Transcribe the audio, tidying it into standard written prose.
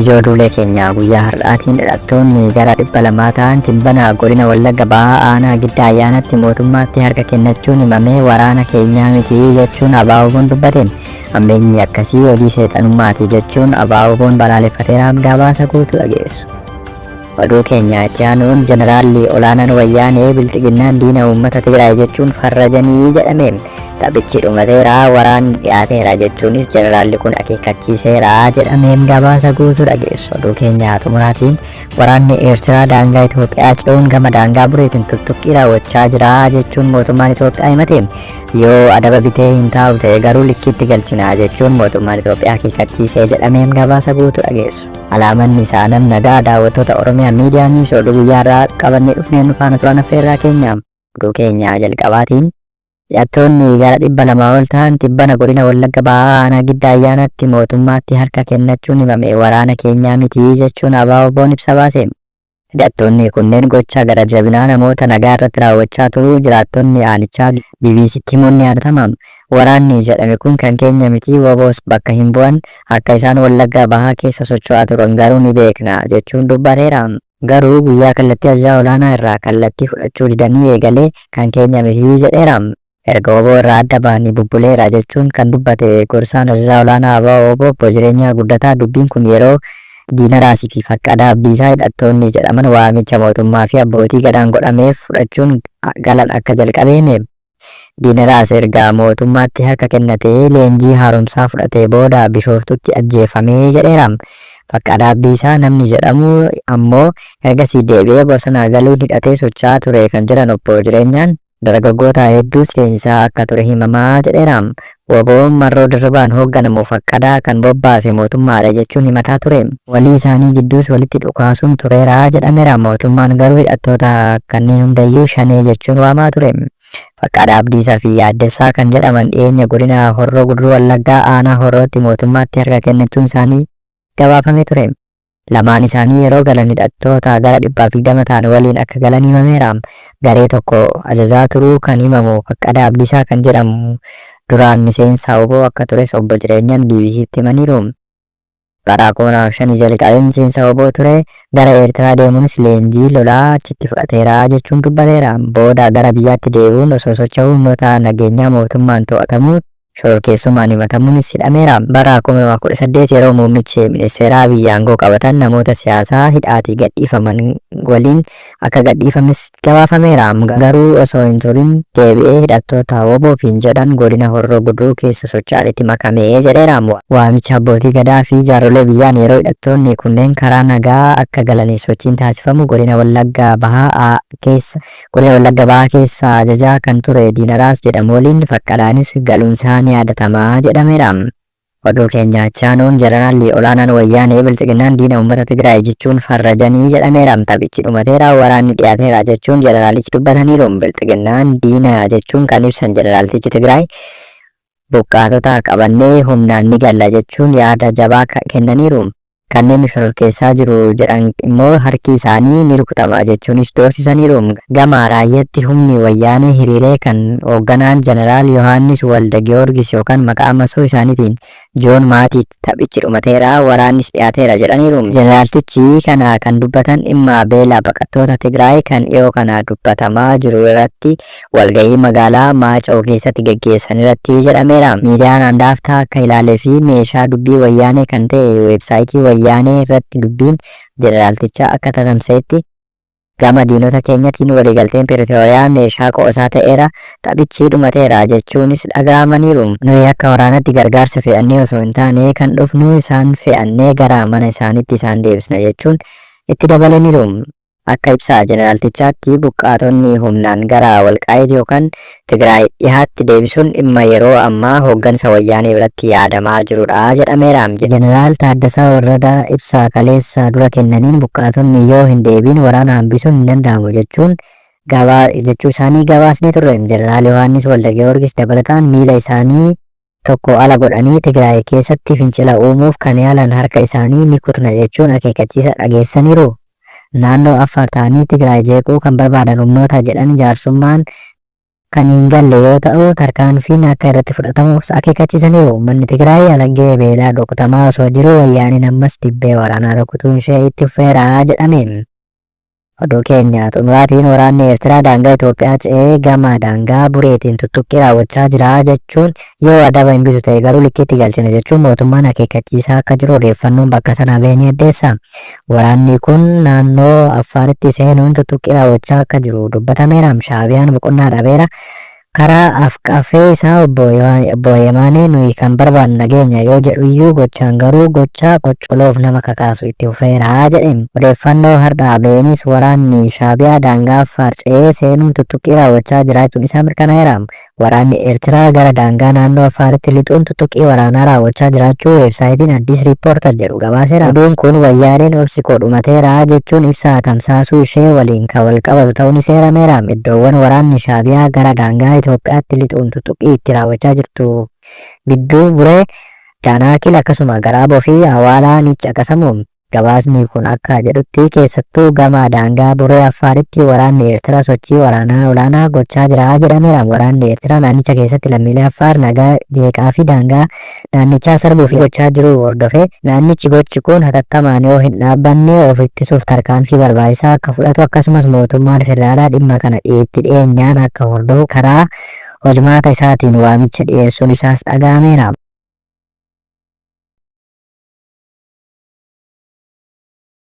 Ijoo duulee keenya guyyaa har'aatiin hidhattoonni gara 200 ta'an tibbana godina Wallagga Bahaa aanaa Giddaa Ayyaanatti mootummaatti harka kennachuun himamee waraana keenyaa miti jechuun ABO-wbon dubbate. Hammeenyi akkasii hojii seexanummaati jechuun ABO-wbon balaaleffateera gabaasa guutuu dhageessu. Oduu keenya itti aanuun Jeneraalli olaanaan Wayyaanee Bilxiginnaan diina uummata Tigraay jechuun farrajanii jedhame. Taphichi dhumateera, waraanni dhiyaateera jechuunis jeneraalli kun akeekkachiiseera jedhame gabaasa guutuu dhageessu. Oduu keenya xumuraatiin waraanni Eertiraa daangaa Itoophiyaa ce'uun gama daangaa Bureetiin tuttuqqii raawwachaa jira jechuun mootummaan Itoophiyaa himate. Yoo adaba bitee hin taa'u ta'e garuu likkiitti galchina jechuun mootummaan Itoophiyaa akeekkachiisee jedhameen gabaasa guutuu dhageessu. Alaamanni isaa nam nagaa daawwattoota Oromiyaa Miidiyaa Niwus oduu guyyaa har'aa qabannee dhufneen nu faana turan affeerraa keenya. Oduu keenya jalqabaatiin hidhattoonni gara 200 ol ta'an tibbana godina Wallagga Bahaa aanaa Giddaa Ayyaanaatti mootummaatti harka kennachuun himame waraana keenyaa miti jechuun ABO-wbon ibsa baase. Hidhattoonni kunneen gocha gara jabinaa namoota nagaa irratti raawwachaa turuu jiraattonni aanichaa BBCtti himuun ni yaadatama. Waraanni jedhame kun kan keenya miti, WBOs bakka hin bu'an, akka isaan Wallagga Bahaa keessa socho'aa turan garuu ni beekna, jechuun dubbateera. Garuu guyyaa kallattii ajajaa olaanaa irraa kallattii fudhachuu didanii eegalee kan keenya miti jedheera. Erga wbo irraa adda bahanii bubbuleera jechuun kan dubbate gorsaan ajajaa olaanaa ABO-wbo Obbo Jireenyaa Guddataa dubbiin kun yeroo Diinaraas fi Faqqadaa Abdiisaa hidhattoonni jedhaman waamicha mootummaa fi abbootii Gadaan godhameef fudhachuun galan akka jalqabe hime. Diinaraas erga mootummaatti harka kennatee leenjii haaromsaa fudhatee booda Bishooftutti ajjeefame jedheera. Faqqadaa Abdiisaa namni jedhamu ammoo ergasii deebi'ee bosona galuun hidhatee socho'aa ture kan jedhan Obbo Jireenyaan, Dargaggoota hedduus leenjisaa akka ture himamaa jedheera. WBOn Marroo Dirribaan hoogganamu Faqqadaa kan bobbaase mootummaadha jechuun himataa ture. Walii isaanii gidduus walitti dhukaasuun tureera jedhamera. Mootummaan garuu hidhattoota kanneen hundayyuu Shanee jechuun waamaa ture. Faqqadaa Abdiisaa fi Yaaddessaa kan jedhaman dhiyeenya godina Horroo Guduruu Wallaggaa aanaa Horrootti mootummaatti harka kennachuun isaanii gabaafamee ture. Lamaan isaanii yeroo galan hidhattoota gara 120 ta'an waliin akka galan himameera. Garee tokko ajajaa turuu kan himamu Faqqadaa Abdiisaa kan jedhamu duraan miseensa wbo akka tures Obbo Jireenyaan BBCtti himaniiru. Bara 2005 jalqabee miseensa wbo ture, gara Eertiraa deemuunis leenjii lolaa achitti fudhateera jechuun dubbateera. Booda gara biyyaatti deebi'uun osoo socho'uu humnoota nageenyaa mootummaan to'atamuu Shororkeessummaan himatamuunis hidhameera. Bara 2018 yeroo muummichi ministeeraa Abiy aangoo qabatan namoota siyaasaa hidhaatii gadhiifaman waliin akka gadhiifames gabaafameera. Garuu osoo hin turin deebi'ee hidhattoota wbo ofiin jedhan godina Horroo Guduruu keessa socho'anitti makame jedheera. Waamicha abbootii Gadaa fi jaarrolee biyyaan yeroo hidhattoonni kunneen karaa nagaa akka galaniif sochiin taasifamu godina Wallagga Bahaa keessa Godina Wallagga Bahaa keessa ajajaa kan ture Diinaraas jedhamu waliin Faqqadaanis galuunsaa ni yaadatama jedhameera. Oduu keenya itti aanuun Jeneraalli olaanaan Wayyaanee Bilxiginnaan diina uummata Tigraay jechuun farrajanii jedhameera. Taphichi dhumateera, waraanni dhiyaateera jechuun jeneraalichi dubbataniiru. Bilxiginnaan diina jechuun kan ibsan jeneraaltichi Tigraay buqqaatota qabannee humnaan ni galla jechuun yaada jabaa kennaniiru. Kanneen nu shororkeessaa jiru jedhan immoo harki isaanii ni rukutama jechuunis doorsisaniiru. Gama Raayyatti humni Wayyaanee hiriiree kan hoogganaan Janaraal Yohaannis Walda Giyoorgis yookaan maqaa masoo isaaniitiin Joon Maadiid taphichi dhumateera, waraannis dhiyaateera jedhaniiru. Jeneraaltichi kana kan dubbatan dhimma beela baqattoota Tigraay kan dhiyoo kana dubbatamaa jiru irratti walgahii magaalaa Maacaw keessatti geggeessan irratti jedhameera. Miidiyaan Andaaftaa akka ilaalee fi meeshaa dubbii Wayyaanee kan ta'e weebsaayitii Wayyaanee irratti dubbiin jeneraaltichaa akka tatamsa'etti, Gama diinota keenyatiin waliigalteen Piritooriyaa meeshaa qoosaa ta'eera, taphichi dhumateera jechuunis dhaga'amaniiru. Nuyi akka waraanatti gargaarsa fe'annee osoo hin taane kan dhufnu isaan fe'annee gara mana isaaniitti isaan deebisna jechuun itti dabalaniiru. Akka ibsa Jeneraaltichaatti buqqaatonni humnaan gara Walqaayit yookaan Tigraay dhihaatti deebisuun dhimma yeroo ammaa hooggansa Wayyaanee biratti yaadamaa jirudha jedhameera. Jeneraal Taaddasaa Warradaa ibsa kaleessa dura kennaniin buqqaatonni yoo hin deebiin waraana hambisuun hin danda'amu jechuun jechuu isaanii gabaasnee turre. Jeneraal Yohaannis Waldagiyoorgis dabalataan miila isaanii tokko ala godhanii Tigraay keessatti fincila uumuuf kan yaalan harka isaanii ni kutna jechuun akeekkachiisa dhageessaniiru. Naannoo Affaar ta'anii Tigraay jeequu kan barbaadan humnoota jedhan jaarsummaan kan hin galle yoo ta'u tarkaanfiin akka irratti fudhatamus akeekkachiisaniiru. Uummanni Tigraay alangee beelaan rukutamaa osoo jiruu wayyaaneen ammas dibbee waraanaa rukutuun ishee itti fufeera jedhame. Oduu keenya xumuraatiin waraanni Eertiraa daangaa Itoophiyaa ce'ee gama daangaa Bureetiin tuttuqqii raawwachaa jira jechuun yoo adaba hin bitu ta'e garuu likkiitti galchina jechuun mootummaan akeekkachiisaa akka jiru odeeffannoon bakka sanaa bahe ni addeessa. Waraanni kun naannoo Affaaritti seenuun tuttuqqii raawwachaa akka jiru dubbatameera. Shaabiyaan boqonnaa dhabeera. Karaa af-qafee isaa obbo Yemaanee nuyi kan barbaannu nageenya yoo jedhuyyuu gochaan garuu gocha qoccoloof nama kakaasu itti fufeera jedhe. Odeeffannoo hardha ba'eenis waraanni Shaabiyaa daangaa Affaar ce'ee seenuun tuttuqqii raawwachaa jiraachuun isaa mirkanaa'eera. Waraanni Eertiraa gara daangaa naannoo Affaaritti lixuun tuttuqqii waraanaa raawwachaa jiraachuu weebsaayitiin Addis Riippoortar jedhu gabaaseera. Oduun kun Wayyaaneen obsi koo dhumateera jechuun ibsa tamsaasuu ishee waliin kan walqabatu ta'uunis eerameera. Iddoowwan waraanni Shaabiyaa gara daangaa Itoophiyaatti lixuun tuttuqqii itti raawwachaa jirtu gidduu Buree, Daanaakil akkasuma Garaaboo fi Awaalaa ni caqasamu. Gabaasni kun akka jedhutti keessattuu gama daangaa Buree Affaaritti waraanni Eertiraa sochii waraanaa olaanaa gochaa jira jedhameera. Waraanni Eertiraa naannicha keessatti lammiilee Affaar nagaa jeeqaa fi daangaa naannichaa sarbuuf gochaa jiru hordofee naannichi gochi kun hatattamaan yoo hin dhaabbanne of ittisuuf tarkaanfii barbaachisaa akka fudhatu akkasumas mootummaan federaalaa dhimma kana itti dhiyeenyaan akka hordofu karaa hojmaata isaatiin waamicha dhiyeessuun isaas dhaga'ameera.